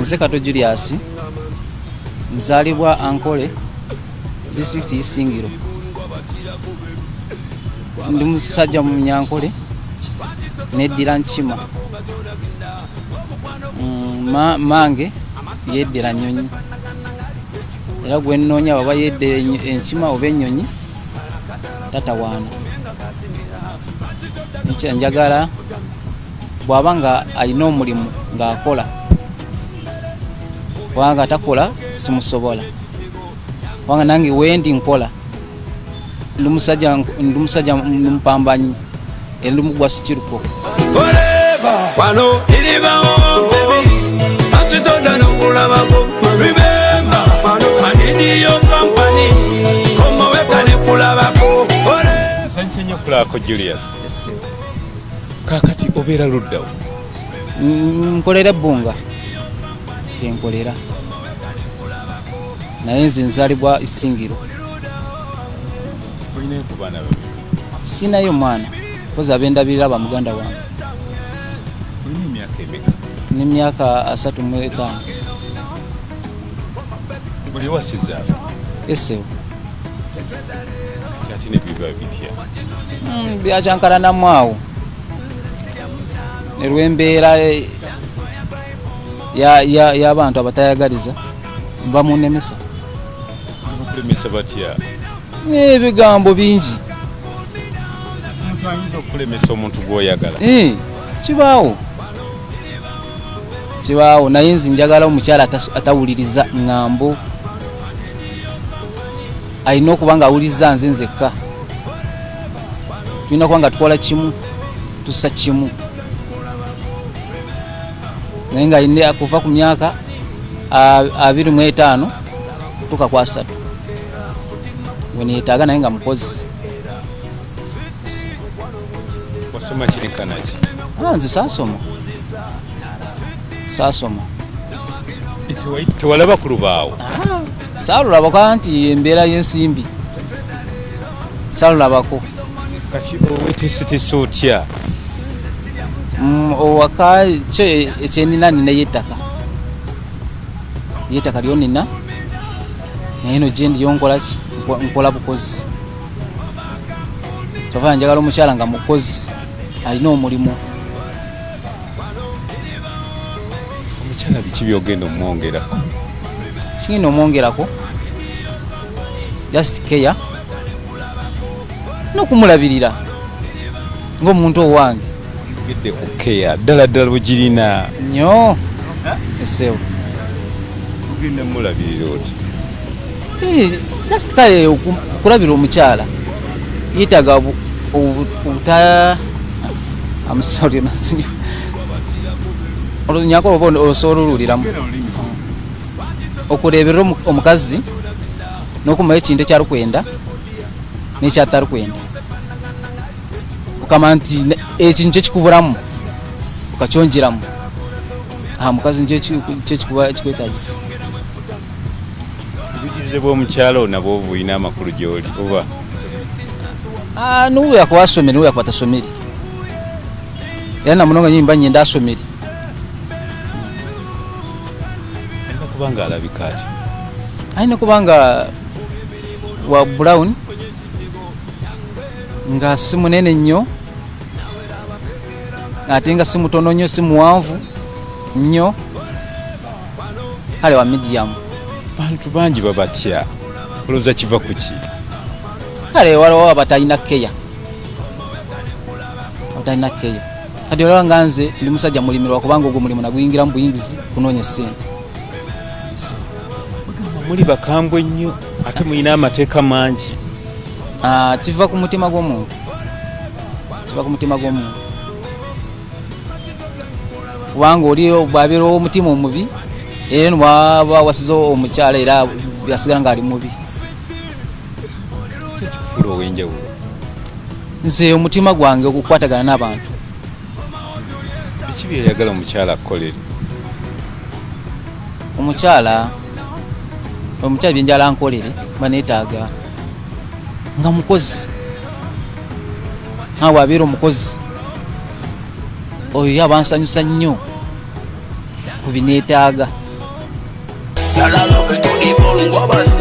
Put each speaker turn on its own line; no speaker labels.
Nze Kato Julius nzaalibwa Ankole, disitulikiti Isingiro. Ndi musajja mu Nyankole, neddira Nkima. Mange yeddira nnyonyi, era gwe nnoonya baba yeddira enkima oba ennyonyi tatawaana. Njagala bw'aba nga alina omulimu ng'akola, kubanga takola simusobola, kubanga nange wendi nkola. Ndi musajja mpambanyi era ndi mugwa sikiruko.
Nsanyuse nnyo okulabako Julius. Kaakati obeera luddawo?
Nkolera Ebbunga gye nkolera, naye nze nzaalibwa Isingiro.
Olinayo ku baana babiri?
Sinayo mwana, mpozi abendabirira ba muganda wange.
Olina emyaka emeka?
N'emyaka 35.
Buli owasizza?
Essewo.
Kati ate ne biba bitya?
Byakyankalanamu awo olw'embeera y'abantu abatayagaliza bamunemesa.
Bakulemesa batya?
Ebigambo bingi.
Omuntu ayinza okulemesa omuntu gw'oyagala?
Kibaawo, kibaawo, naye nze njagala omukyala atawuliriza ŋŋambo. Alina okuba nga awuliriza nze nzekka. Tulina okuba nga tukola kimu, tussa kimu, naye nga alina kuva ku myaka 25 kutuuka ku 30 we neetaaga, naye nga mukozi.
Wasoma kirinkana ki?
Nze saasoma, saasoma.
Tewalaba ku lubaawo?
Saalulabako nti embeera y'ensimbi saalulabako.
Kati oweteeseteese otya?
Owaka kyo ekyenina ninayo ettaka, ettaka lyo nina, naye eno gye ndiyo nkola ki? Nkola bukozi. Kyova njagala omukyala nga mukozi, alina omulimu.
Omukyala biki by'ogenda omwongerako?
Kigenda omwongerako just care n'okumulabirira ng'omuntu owange.
Ogedde ku care, ddala ddala bugirina
nnyo essewo.
Ogenda mulabirira oti?
Just kale okulabira omukyala yeetaaga obuta. I'm sorry, Olunyankole oba osobola oluwuliramu. Okureeberera omukazi n'okumuha ekintu ekyarikwenda n'ekyatarikwenda, okamanya nti eki nikyo kikuburamu okakyongyeramu. Aha mukazi nikyo ekikwetaagisa.
Obuyigirize bw'omukyala nabwo bulina amakulu gy'oli oba?
N'obu yakuba asomere n'obu yakuba atasomere, era namunonga nyimba nyenda asomere.
Alina kuba nga alabika ati?
Alina kuba nga wa brown, nga si munene nnyo ate nga si mutono nnyo, si muwanvu nnyo, kale wa medium.
Bantu bangi babatya, olowooza kiva ku ki?
Kale waliwo abatalina keya, abatalina keya. Kati olaba nga nze ndi musajja mulimirwa, kubanga ogwo mulimu naguyingira mu buyingizi kunoonya ssente.
Muli bakambwe nnyo ate mulina amateeka mangi.
Kiva ku mutima gw'omuntu, kiva ku mutima gw'omuntu, kubanga oli bw'abeera omutima omubi, era bw'aba wasiza omukyala era yasigala ng'ali mubi.
Ki ekikufuula ow'enjawulo?
Nze omutima gwange okukwatagana n'abantu.
Biki byeyagala omukyala akukolere?
Omukyala byenjala nkolere mba neetaaga nga mukozi. Nga bw'abeera omukozi oyo yaba ansanyusa nnyo ku bineetaaga.
Girl, I love it to the bone. Go bust.